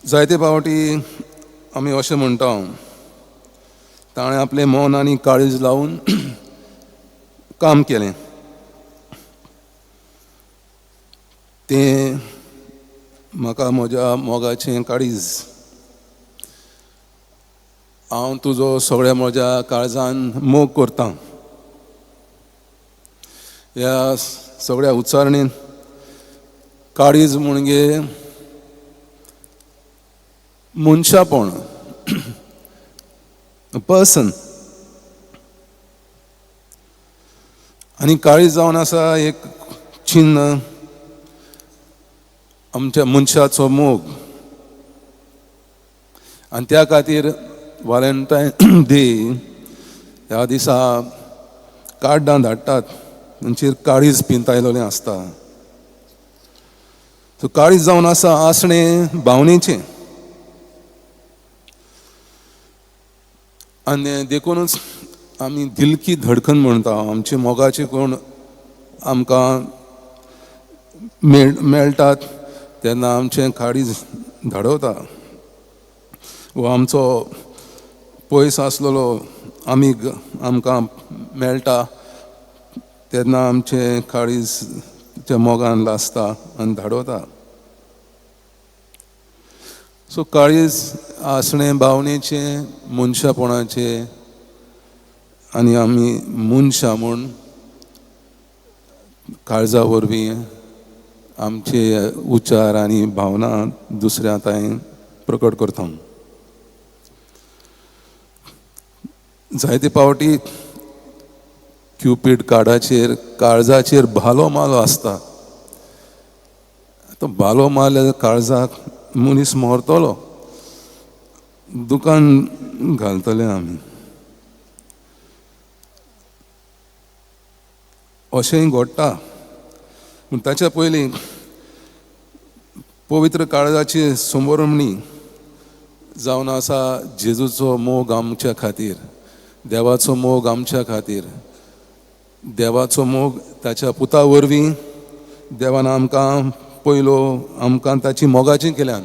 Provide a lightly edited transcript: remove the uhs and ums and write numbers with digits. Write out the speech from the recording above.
जायते फावटी आमी अशें म्हणटा, ताणें आपलें मन आनी काळीज लावन काम केलें. तें म्हाका म्हज्या मोगाचें काळीज, हांव तुजो सगळ्या म्हज्या काळजान मोग करतां. ह्या सगळ्या उच्चारणेन काळीज म्हणजे मनशापण, पर्सन, आनी काळीज जावन आसा एक चिन्न आमच्या मनशाचो मोग. आनी त्या खातीर व्हॅलेंटायन डे ह्या दिसा कार्डां धाडटात, तांचेर काळीज पिंतायलेलें आसता. सो काळीज जावन आसा आसणें भावनेचें. आनी देखूनच आमी दिलकी धडकन म्हणटा. आमचे मोगाचे कोण आमकां मेळटात तेन्ना आमचें काळीज धाडवता. वो आमचो पयस आसलेलो आमी आमकां मेळटा तेन्ना आमचें काळीज त्या मोगान लासता आनी धाडवता. सो काळीज आसणें भावनेचें, मनशापणाचें, आनी आमी मनशां म्हूण काळजा वरवीं आमचे उच्चार आनी भावना दुसऱ्या तांय प्रकट करता. जायते फावटी क्युपीड कार्डाचेर काळजाचेर भालो मालो आसता. तो भालो मारल्यार काळजाक मनीस मरतलो, दुकान घालतले आमी. अशेंय घडटा. पूण ताच्या पयलीं पवित्र काळजाची समोरमणी जावन आसा जेजूचो मोग आमच्या खातीर, देवाचो मोग आमच्या खातीर. देवाचो मोग ताच्या पुता वरवीं देवान आमकां पयलो आमकां ताची मोगाची केल्यान.